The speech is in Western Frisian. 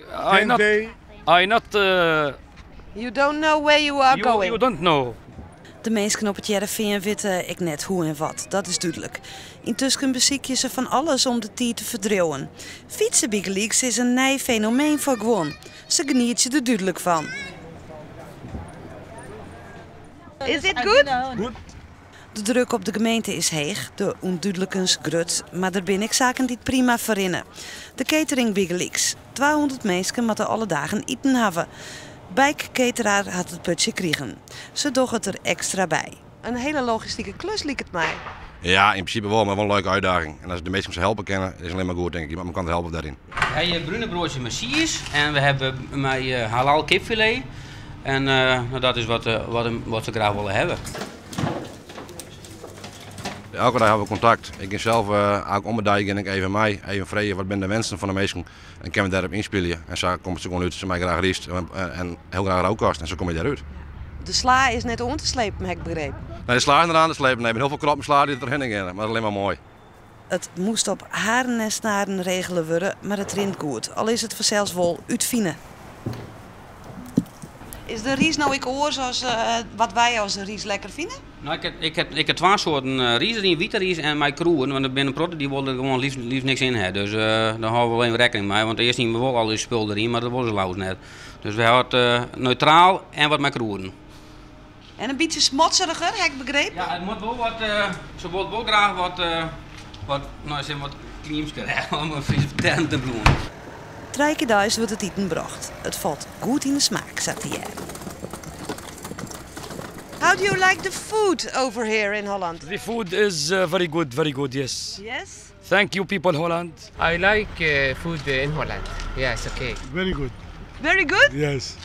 I not, I not. You don't know where you are going. You don't know. De minsken op It Hearrenfean witte ek net hoe en wat, dat is dúdlik. Yntusken besykje se fan alles om de tiid te ferdriuwen. Fytse bygelyks is in nij fenomeen foar guon. Se genietsje der dúdlik fan. Is it good? Good. De druk op de gemeente is heech, de ûndúdlikens grut, mar der binne ek saken dy't prima ferrinne. De catering bygelyks. 200 minsken moatte alle dagen iten hawwe. Bike-cateraar hat it putsje krigen. Se dogge it der ekstra by. In hiele logistike klus liket my. Ja, yn prinsipe wol, mar wol in leuke útdaging. En as de minsken se helpe kinne, is allinnich mar goed, tink ik. Je moatte elkoar helpe dêryn. We hawwe brune broadsjes mei tsiis en we hawwe mei halal kipfilet. En no, dat is wat, wat, wat se graach wolle hawwe. Elke dei hawwe we kontakt. Ik gean sels uh, om de dei gean ik even mei, even freegje wat binne de wensen fan de minsken en kinne we dêrop ynspylje. En sa komt it gewoan út. Se meie graach ryst en hiel graach rauwkost en sa komme je dêrút. De sla is net oan te slepen, ha ik begrepen. Nee, de sla is net oan te slepen. Nee, der binne hiel folle kroppen sla dy't derhinne geane, mar dat is allinnich mar moai. It moast op haren en snaren regele wurde, mar it rint goed. Al is it fansels wol útfine. Is de rys no ek oars as wat wy as rys lekker fine? No, ik, ik, ik, ik ha twa soarten rys deryn, wite rys en mei krûden. Want der binne in protte dy wolle der gewoan liefst, liefst niks yn ha. Dus dêr hâlde we wol even rekkening mei. Want earst hiene we wol al ús spul deryn, mar dat wolle se leaver net. Dus we hawwe it neutraal en wat mei krûden. En in bytsje smotseriger, ha ik begrepen? Ja, it moat wol wat, se wol wol graach wat, wat, no, zeg wat kliemsker ha, om in Fryske term te brûken. Trije kear deis wurdt it iten brocht. It falt goed yn 'e smaak, sa te hearren. How do you like the food over here in Holland? The food is very good, very good, yes. Yes? Thank you, people Holland. I like food in Holland. Yeah, it's okay. Very good. Very good? Yes.